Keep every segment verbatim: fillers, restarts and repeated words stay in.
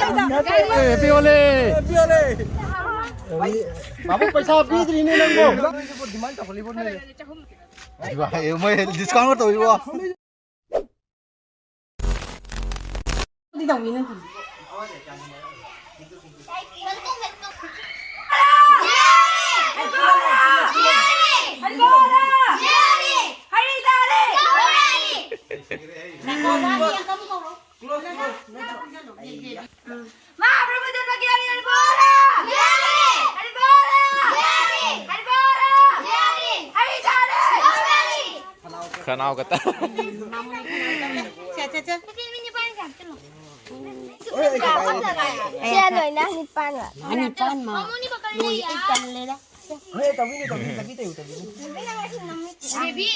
Happy Holi! Happy Holi! ꯃꯥꯕꯨ ꯄꯩꯁꯥ ꯄꯤꯗ꯭ꯔꯤꯅꯦ ꯅꯪꯕꯣ꯫ ꯏꯕꯥ, ꯃꯣꯏ discount ꯈꯔ ꯇꯧꯏꯕꯣ꯫ ꯃꯍꯥꯄ꯭ꯔꯚꯨ ꯖꯟꯃꯒꯤ ꯍꯔꯤ ꯍꯔꯤ ꯕꯣꯜ! ꯍꯔꯤ ꯕꯣꯜ! ꯍꯔꯤ ꯕꯣꯜ! ꯍꯔꯤ ꯇꯥꯔꯦ! ꯈꯅꯥꯎ ꯈꯛꯇ꯫ ꯁꯦ, ꯁꯦ, ꯁꯦ꯫ ꯁꯦ ꯂꯣꯏꯅ ꯅꯤꯄꯥꯟ꯫ ꯅꯤꯄꯥꯟ ꯃꯥ꯫ ꯂꯣꯏ, ꯑꯩ ꯇꯜꯂꯦꯗ꯫ Baby.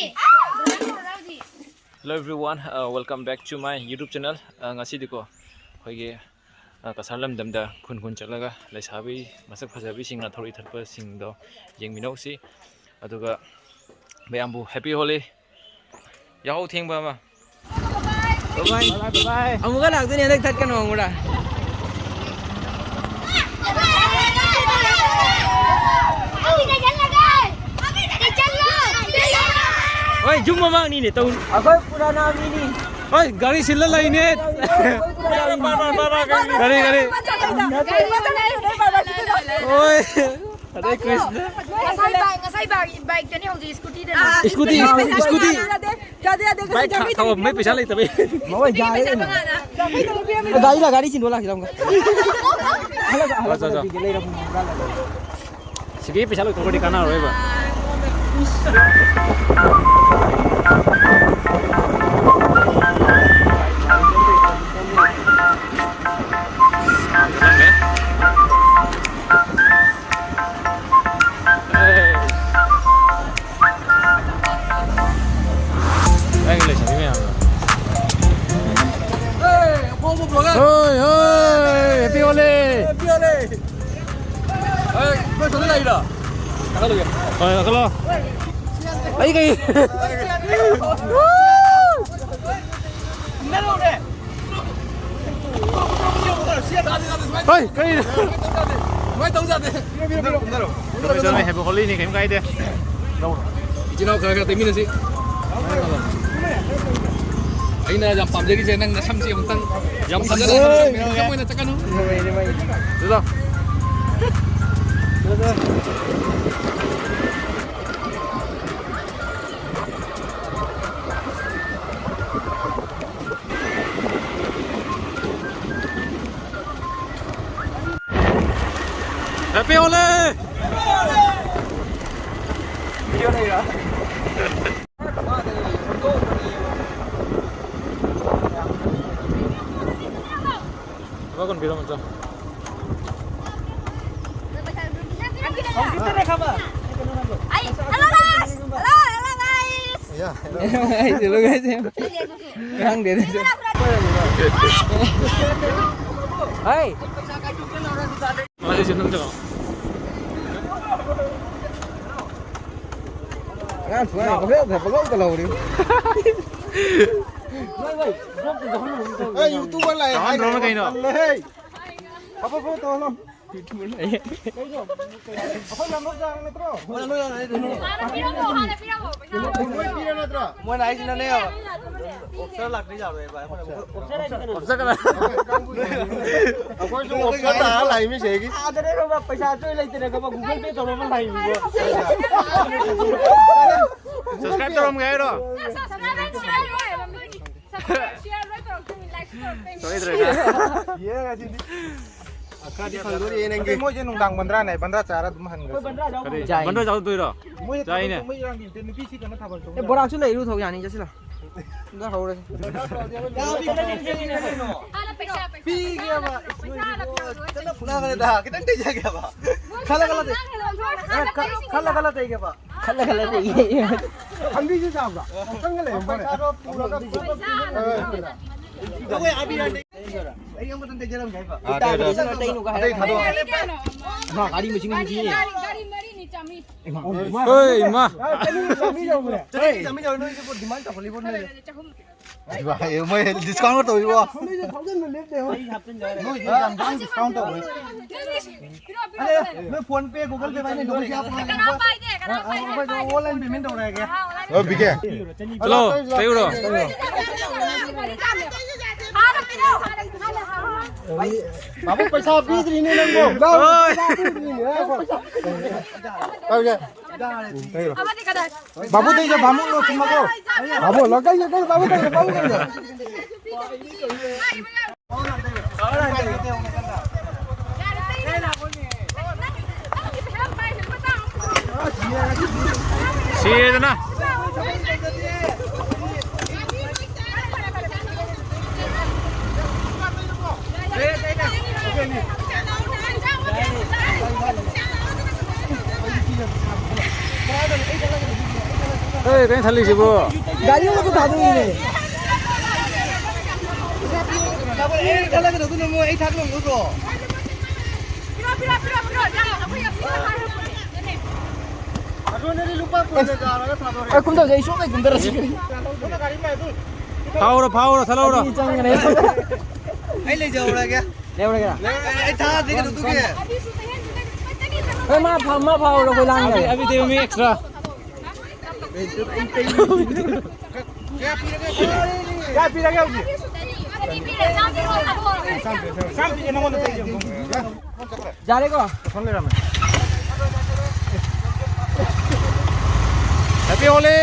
Hello everyone, uh, welcome back to my YouTube channel. Uh, ꯉꯁꯤꯗꯤꯀꯣ ꯑꯩꯈꯣꯏꯒꯤ ꯑ, ꯀꯁꯥꯔ ꯂꯝꯗꯝꯗ ꯈꯨꯟ ꯈꯨꯟ ꯆꯠꯂꯒ ꯂꯩꯁꯥꯕꯤ ꯃꯁꯛ ꯐꯖꯕꯤꯁꯤꯡꯅ ꯊꯧꯔꯤ ꯊꯠꯄꯁꯤꯡꯗꯣ ꯌꯦꯡꯃꯤꯟꯅꯧꯁꯤ꯫ ꯑꯗꯨꯒ ꯃꯌꯥꯝꯕꯨ Happy Holi꯫ ꯌꯥꯍꯧ ꯊꯦꯡꯕ ꯑꯃ꯫ Bye bye꯫ ꯑꯃꯨꯛꯀ ꯂꯥꯛꯇꯣꯏꯅꯦ ꯍꯟꯗꯛ ꯊꯠꯀꯅꯣ ꯑꯃꯨꯛ꯫ ꯍꯣꯏ, ꯌꯨꯝ ꯃꯃꯥꯡꯅꯤꯅꯦ ꯇꯧ꯫ ꯑꯩꯈꯣꯏ ꯄꯨꯔꯥꯅꯥ ꯃꯤꯅꯤ꯫ ꯍꯣꯏ, ꯒꯥꯔꯤ ꯁꯤꯜꯂ ꯂꯩꯅꯦ꯫ ꯒꯥꯔꯤ, ꯒꯥꯔꯤ꯫ ꯍꯣꯏ꯫ ꯑꯗꯩ ꯀ꯭ꯔꯤꯁꯅ꯫ ꯉꯁꯥꯏ ꯕꯥꯏꯛ, ꯉꯁꯥꯏ ꯕꯥꯏꯛ, ꯕꯥꯏꯛꯇꯅꯤ, ꯍꯧꯖꯤꯛ ꯁ꯭ꯀꯨꯇꯤꯗꯅꯤ꯫ ꯁ꯭ꯀꯨꯇꯤ, ꯁ꯭ꯀꯨꯇꯤ꯫ ꯌꯥꯗꯦ, ꯌꯥꯗꯦ, ꯌꯥꯗꯦ, ꯕꯥꯏꯛ ꯊꯥ-, ꯊꯧꯕ ꯃꯩ ꯄꯩꯁꯥ ꯂꯩꯇꯕꯩ꯫ ꯃꯣꯏ ꯌꯥꯔꯦ ꯀꯩꯅꯣ꯫ ꯒꯥꯔꯤꯗ, ꯒꯥꯔꯤ ꯆꯤꯟꯗꯣꯛ ꯂꯥꯛꯁꯤꯔ ꯑꯃꯨꯛꯀ꯫ ꯍꯜꯂꯛ, ꯍꯜꯂꯛ, ꯆꯣ, ꯆꯣ꯫ ꯂꯩꯔꯝꯃꯣ꯫ ꯁꯤꯒꯤ ꯄꯩꯁꯥ ꯂꯣꯏꯊꯣꯛꯈ꯭ꯔꯗꯤ ꯀꯥꯟꯅꯔꯣꯏꯕ꯫ ꯑꯩꯒꯤ ꯂꯩꯁꯥꯕꯤ ꯃꯌꯥꯝꯗꯣ꯫ ꯍꯣꯏ, ꯍꯣꯏ, Happy Holi! ꯑꯦ, ꯅꯣꯏ ꯁꯣꯝꯗ ꯂꯥꯛꯏꯔꯣ? ꯀꯥꯈꯠꯂꯨꯒꯦ꯫ ꯍꯣꯏ, ꯀꯥꯈꯠꯂꯣ꯫ ꯑꯩ ꯀꯩ? ꯍꯣꯏ, ꯀꯩꯅꯣ? ꯑꯗꯨꯃꯥꯏꯅ ꯇꯧꯖꯥꯗꯦ꯫ ꯄꯤꯔꯣ, ꯄꯤꯔꯣ, ꯄꯤꯔꯣ꯫ ꯆꯠꯂꯣ, ꯆꯠꯂꯣ, ꯍꯦꯞꯄꯤ ꯍꯣꯂꯤꯅꯤ, ꯀꯩꯝ ꯀꯥꯏꯗꯦ꯫ ꯏꯆꯤꯟ ꯏꯅꯥꯎ ꯈꯔ ꯈꯔ ꯇꯩꯃꯤꯟꯅꯁꯤ꯫ ꯑꯩꯅ ꯌꯥꯝ ꯄꯥꯝꯖꯔꯤꯁꯦ ꯅꯪ ꯅꯁꯝꯁꯦ ꯑꯃꯨꯛꯇꯪ ꯌꯥꯝ ꯐꯖꯅ ꯍꯣꯏ꯫ ꯁꯝ ꯑꯣꯏꯅ ꯆꯠꯀꯅꯨ꯫ ꯑꯗꯨꯗꯣ꯫ Happy Holi! Hello, guys! Hello, hello, guys! Hello, guys. ꯈꯪꯗꯦ, ꯑꯗꯨꯁꯨ꯫ ꯍꯥꯏ꯫ ꯑꯉꯥꯡ ꯁꯨꯃꯥꯏꯅ ꯄꯪꯂꯩꯗ ꯄꯪꯂꯧꯗ ꯂꯧꯔꯤ꯫ ꯑꯦ, YouTuber ꯂꯥꯛꯑꯦ ꯇꯧꯍꯟꯗ꯭ꯔꯣꯅ ꯀꯩꯅꯣ? ꯇꯜꯂꯦꯍꯦ꯫ ꯐꯠ ꯐꯠ ꯐꯠ ꯇꯧꯍꯜꯂꯣ꯫ ꯑꯩꯈꯣꯏ ꯂꯝꯂꯣꯛ ꯖꯥꯔ ꯅꯠꯇ꯭ꯔꯣ? ꯃꯣꯏ ꯄꯤꯔ ꯅꯠꯇ꯭ꯔꯣ? ꯃꯣꯏꯅ ꯍꯥꯏꯁꯤꯅꯅꯦ, ꯑꯣꯐꯤꯁꯔ ꯂꯥꯛꯇ꯭ꯔꯤ ꯌꯥꯔꯣꯏ ꯚꯥꯏ꯫ ꯑꯣꯐꯤꯁꯔ ꯀꯅꯥ? ꯑꯩꯈꯣꯏꯁꯨ ꯑꯣꯐꯤꯁꯔ ꯇꯥꯔ ꯂꯥꯛꯏ ꯃꯤ ꯁꯤꯗꯒꯤ꯫ ꯑꯥꯗꯅꯦ ꯈꯪꯕ꯭ꯔꯥ, ꯄꯩꯁꯥ ꯑꯆꯣꯏ ꯂꯩꯇꯅ ꯈꯪꯕ꯭ꯔꯥ, Google Pay ꯇꯧꯔꯒ ꯂꯥꯛꯏꯅꯤꯀꯣ꯫ Subscribe ꯇꯧꯔꯝꯒꯦ ꯍꯥꯏꯔꯣ? ꯁꯣꯏꯗ꯭ꯔꯦ꯫ ꯌꯦꯡꯉꯁꯤꯗꯤ꯫ ꯈꯔꯗꯤ ꯐꯪꯗꯣꯔꯤꯌꯦ ꯅꯪꯒꯤ꯫ ꯑꯗꯩ ꯃꯣꯏꯁꯦ ꯅꯨꯡꯗꯥꯡ ꯕꯟꯗ꯭ꯔꯥꯅꯦ, ꯕꯟꯗ꯭ꯔꯥ ꯆꯥꯔ ꯑꯗꯨꯝ ꯍꯟꯈ꯭ꯔꯁꯤ꯫ ꯀꯔꯤ? ꯌꯥꯏ꯫ ꯕꯟꯗ꯭ꯔꯥ ꯆꯥꯎꯗꯣꯏꯔꯣ? ꯃꯣꯏ ꯌꯥꯏꯅꯦ꯫ ꯃꯣꯏ ꯏꯔꯥꯡꯒꯤ ꯅꯨꯄꯤ ꯁꯤ ꯀꯩꯅꯣ ꯊꯥꯕꯜ ꯆꯣꯡ-, ꯑꯦ, ꯕꯣꯔꯥꯛꯁꯨ ꯂꯩꯔꯨ ꯊꯣꯛ ꯌꯥꯅꯤ, ꯆꯠꯁꯤꯜꯂꯣ꯫ ꯍꯧꯔꯁꯤ꯫ ꯄꯤꯒꯦꯕ꯫ ꯀꯟꯅ ꯐꯨꯅꯕꯅꯤꯗ, ꯈꯤꯇꯪ ꯇꯩꯖꯒꯦꯕ꯫ ꯈꯜꯂ ꯈꯜꯂ ꯇꯩ-, ꯈꯜꯂ ꯈꯜꯂ ꯇꯩꯒꯦꯕ꯫ ꯈꯜꯂ ꯈꯜꯂ ꯇꯩꯒꯦ꯫ ꯈꯟꯕꯤꯁꯨ ꯆꯥꯕ꯭ꯔꯣ? ꯑꯝꯇꯪꯒ ꯂꯩꯔꯝꯕꯅꯦ꯫ ꯄꯩꯁꯥꯗꯣ ꯄꯨꯔꯒ ꯑꯩꯈꯣꯏ ꯑꯥ, ꯇꯩ-, ꯇꯩ-, ꯇꯩꯅꯨꯒ ꯑꯇꯩ ꯍꯥꯏꯔꯒ꯫ ꯊꯥꯗꯣꯛꯑꯣ꯫ ꯃꯥ ꯒꯥꯔꯤ ꯃꯁꯤꯡ ꯊꯤ꯫ ꯍꯣꯏ, ꯏꯃꯥ꯫ ꯆꯠꯃꯤꯟꯅꯧ, ꯆꯠꯃꯤꯟꯅꯧ, ꯅꯣꯏꯁꯤꯕꯨ demand ꯇꯧꯈꯠꯂꯤꯕꯣ, ꯅꯣꯏ? ꯃꯣꯏ discount ꯇꯧꯏꯕꯣ꯫ ꯅꯣꯏꯗꯤ ꯌꯥꯝ ꯇꯥꯡ discount ꯇꯧꯋꯦ꯫ ꯑꯦ, ꯅꯣꯏ PhonePe, Google Pay ꯄꯥꯏꯅꯩ, ꯅꯣꯏ ꯀꯌꯥ ꯄꯥꯏꯒꯦ? ꯑꯩꯈꯣꯏ, ꯑꯩꯈꯣꯏ online payment ꯇꯧꯔꯛꯑꯒꯦ꯫ ꯑꯣ, ꯕꯤꯀꯦ꯫ ꯍꯜꯂꯣ, ꯀꯩ ꯎꯔꯣ? ꯕꯥꯕꯨ, ꯄꯩꯁꯥ ꯄꯤꯗ꯭ꯔꯤꯅꯦ ꯅꯪꯕꯣ꯫ ꯍꯣꯏ꯫ ꯄꯩꯁꯥ ꯄꯤꯗ꯭ꯔꯤꯅꯦ꯫ ꯄꯥꯏꯌꯨꯁꯦ꯫ ꯕꯥꯕꯨ ꯇꯩꯖ, ꯕꯥꯃꯨ ꯂꯣ ꯊꯨꯝꯃꯒꯣ꯫ ꯕꯥꯕꯨ ꯂꯣ, ꯀꯩ, ꯀꯩ, ꯕꯥꯕꯨ ꯇꯩꯖ, ꯕꯥꯕꯨ ꯇꯩꯖ꯫ ꯁꯤꯗꯅ꯫ ꯑꯦ, ꯀꯩꯅꯣ ꯊꯜꯂꯤꯁꯤꯕꯣ? ꯒꯥꯔꯤ ꯑꯃꯗ ꯊꯥꯗꯣꯛꯏꯅꯦ꯫ ꯑꯩ ꯊꯠꯂꯒ ꯑꯗꯨꯅ ꯑꯃꯨꯛ ꯑꯩ ꯊꯥꯛꯂꯝꯒꯗ꯭ꯔꯣ? ꯑꯩ ꯀꯨꯝꯊꯖꯩ, ꯑꯩ ꯁꯣꯝꯗꯩ ꯀꯨꯝꯊꯔꯁꯤ꯫ ꯐꯥꯎꯔꯣ, ꯐꯥꯎꯔꯣ, ꯊꯠꯍꯧꯔꯣ꯫ ꯑꯩ ꯆꯪꯈ꯭ꯔꯦ꯫ ꯑꯩ ꯂꯩꯖꯍꯧꯔꯒꯦ꯫ ꯂꯩꯍꯧꯔꯒꯦꯔꯥ? ꯑꯩ ꯊꯥꯗ꯭ꯔꯤ ꯀꯩꯅꯣ ꯑꯗꯨꯒꯤ꯫ ꯍꯣꯏ, ꯃꯥ ꯐꯥ-, ꯃꯥ ꯐꯥꯎꯔꯣ, ꯑꯩꯈꯣꯏ ꯂꯥꯡꯉꯦ꯫ ꯑꯕꯤ, ꯑꯕꯤ, ꯇꯦꯕ ꯃꯤ extra꯫ ꯀꯌꯥ ꯄꯤꯔꯒꯦ? ꯀꯌꯥ ꯄꯤꯔꯒꯦ ꯍꯧꯖꯤꯛ? ꯆꯥꯝ ꯄꯤꯔꯦ ꯅꯉꯣꯟꯗ ꯇꯩꯁꯦ꯫ ꯌꯥꯔꯦꯀꯣ? ꯐꯣꯟ ꯂꯩꯔꯝꯃꯦ꯫ Happy Holi!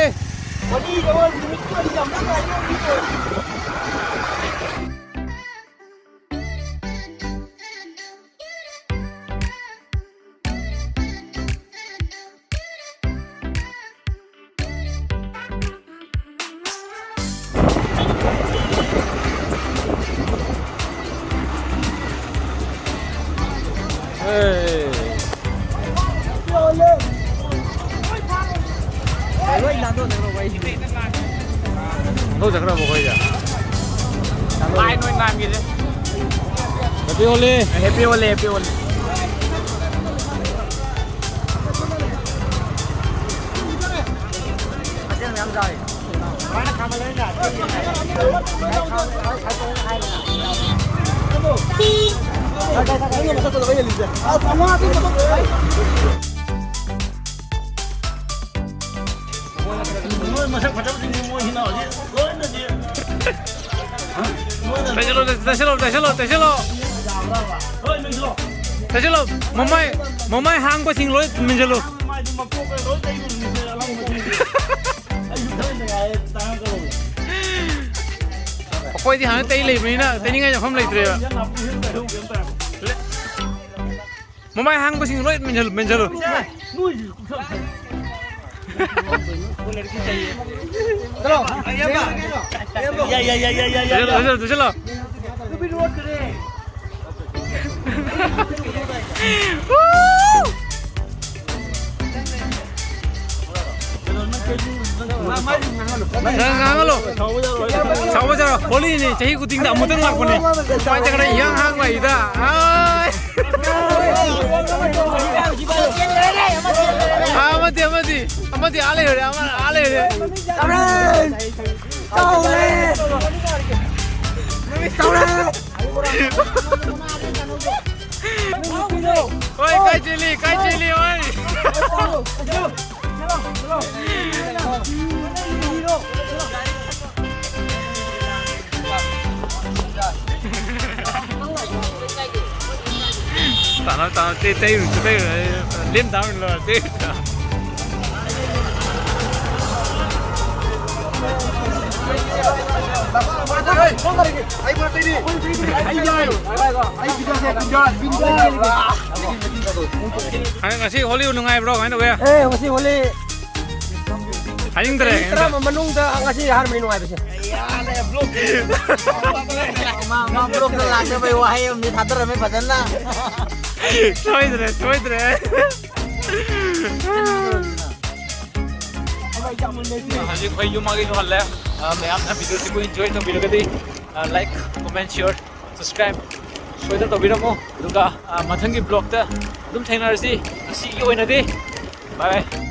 ꯂꯣꯏ ꯅꯥꯟꯊꯣꯛꯅꯈ꯭ꯔꯕ ꯑꯩꯁꯤꯗꯤ꯫ ꯅꯥꯟꯊꯣꯛꯆꯈ꯭ꯔꯕ ꯑꯩꯈꯣꯏꯁꯦ꯫ ꯂꯥꯏ ꯅꯣꯏ ꯅꯥꯟꯈꯤꯁꯦ꯫ Happy Holi! Happy Holi, Happy Holi꯫ ꯃꯌꯥꯝ ꯆꯥꯔꯤ꯫ ꯅꯣꯏ ꯃꯁꯛ ꯐꯖꯕꯁꯤꯡꯗꯨ ꯃꯣꯏꯁꯤꯅ ꯍꯧꯖꯤꯛ ꯂꯣꯏꯅꯗꯤ ꯇꯩꯁꯜꯂꯣ, ꯇꯩꯁꯜꯂꯣ, ꯇꯩꯁꯜꯂꯣ, ꯇꯩꯁꯜꯂꯣ꯫ ꯂꯣꯏ ꯃꯦꯟꯁꯤꯜꯂꯣ꯫ ꯇꯩꯁꯜꯂꯣ꯫ ꯃꯃꯥꯏ, ꯃꯃꯥꯏ ꯍꯥꯡꯕꯁꯤꯡ ꯂꯣꯏ ꯃꯦꯟꯁꯤꯜꯂꯨ꯫ ꯃꯥꯏꯗꯨ ꯃꯀꯣꯛꯀ ꯂꯣꯏ ꯇꯩꯔꯨꯕꯅꯤꯁꯦ ꯑꯂꯪꯕꯁꯤꯡꯁꯦ꯫ ꯑꯩꯁꯨ ꯈꯔ ꯅꯨꯡꯉꯥꯏꯌꯦ ꯇꯥꯡꯉꯒ꯫ ꯑꯩꯈꯣꯏꯗꯤ ꯍꯥꯟꯅ ꯇꯩ ꯂꯩꯕꯅꯤꯅ ꯇꯩꯅꯤꯡꯉꯥꯏ ꯃꯐꯝ ꯂꯩꯇ꯭ꯔꯦꯕ꯫ ꯃꯃꯥꯏ ꯍꯥꯡꯕꯁꯤꯡ ꯂꯣꯏ ꯃꯦꯟꯁꯤꯜꯂꯨ, ꯃꯦꯟꯁꯤꯜꯂꯨ꯫ ꯌꯥ, ꯌꯥ, ꯌꯥ, ꯌꯥ, ꯌꯥ, ꯌꯥ, ꯌꯥ꯫ ꯇꯨꯁꯤꯜꯂꯣ, ꯇꯨꯁꯤꯜꯂꯣ, ꯇꯨꯁꯤꯜꯂꯣ꯫ ꯅꯪ ꯉꯥꯡꯍꯜꯂꯣ꯫ ꯁꯥꯎꯕ ꯌꯥꯔꯣꯏ꯫ ꯍꯣꯂꯤꯅꯤ, ꯆꯍꯤ ꯈꯨꯗꯤꯡꯗ ꯑꯃꯨꯛꯇꯪ ꯂꯥꯛꯄꯅꯦ꯫ ꯀꯃꯥꯏꯅ ꯇꯧꯒꯗ꯭ꯔꯥ? ꯏꯍꯥꯡ ꯍꯥꯡ ꯂꯥꯛꯏꯗ꯫ ꯑꯥꯏ꯫ ꯑꯥ, ꯑꯃꯗꯤ, ꯑꯃꯗꯤ, ꯑꯃꯗꯤ ꯑꯥ ꯂꯩꯍꯧꯔꯦ, ꯑꯃ ꯑꯥ ꯂꯩꯍꯧꯔꯦ꯫ ꯍꯣꯏ, ꯀꯥꯏ ꯆꯦꯜꯂꯤ, ꯀꯥꯏ ꯆꯦꯜꯂꯤ, ꯍꯣꯏ꯫ ꯇꯥꯅꯣ, ꯇꯥꯅꯣ, ꯇꯦ-, ꯇꯩꯔꯨ, ꯇꯩꯔꯨ, ꯂꯦꯝ ꯊꯥꯔꯨ ꯂꯣꯏꯔꯦ, ꯇꯩꯔꯨ꯫ ꯑꯩ ꯉꯁꯤ ꯍꯣꯂꯤ ꯅꯨꯡꯉꯥꯏꯕ꯭ꯔꯣ? ꯀꯃꯥꯏꯅ ꯇꯧꯒꯦ? ꯑꯦ, ꯉꯁꯤ ꯍꯣꯂꯤ ꯍꯥꯏꯅꯤꯡꯗ꯭ꯔꯦ꯫ ꯆꯍꯤ ꯇꯔꯥ ꯅꯨꯡꯉꯥꯏꯕꯁꯦ꯫ ꯃꯅꯨꯡꯗ ꯉꯁꯤ ꯑꯍꯥꯟꯕꯅꯤ ꯅꯨꯡꯉꯥꯏꯕꯁꯦ꯫ ꯃꯥ, ꯃꯥ ꯕ꯭ꯂꯣꯛꯇ ꯂꯥꯛꯅꯕꯩ ꯋꯥꯍꯩ ꯑꯃꯗꯤ ꯊꯥꯗꯔꯝꯃꯦ ꯐꯖꯅ꯫ ꯁꯣꯏꯗ꯭ꯔꯦ, ꯁꯣꯏꯗ꯭ꯔꯦ꯫ ꯍꯧꯖꯤꯛ ꯑꯩꯈꯣꯏ ꯌꯨꯝ ꯃꯥꯒꯤ ꯌꯧꯍꯜꯂꯦ꯫ ꯑ, ꯃꯌꯥꯝꯅ ꯚꯤꯗꯤꯑꯣꯁꯤꯕꯨ ꯏꯟꯖꯣꯏ ꯇꯧꯕꯤꯔꯒꯗꯤ, ꯑ, ꯂꯥꯏꯛ, ꯀꯣꯃꯦꯟ, ꯁꯤꯌꯔ, ꯁꯕꯁꯀ꯭ꯔꯥꯏꯕ ꯁꯣꯏꯗꯅ ꯇꯧꯕꯤꯔꯝꯃꯣ꯫ ꯑꯗꯨꯒ, ꯑ, ꯃꯊꯪꯒꯤ ꯕ꯭ꯂꯣꯛꯇ ꯑꯗꯨꯝ ꯊꯦꯡꯅꯔꯁꯤ꯫ ꯉꯁꯤꯒꯤ ꯑꯣꯏꯅꯗꯤ ꯕꯥꯏ ꯕꯥꯏ꯫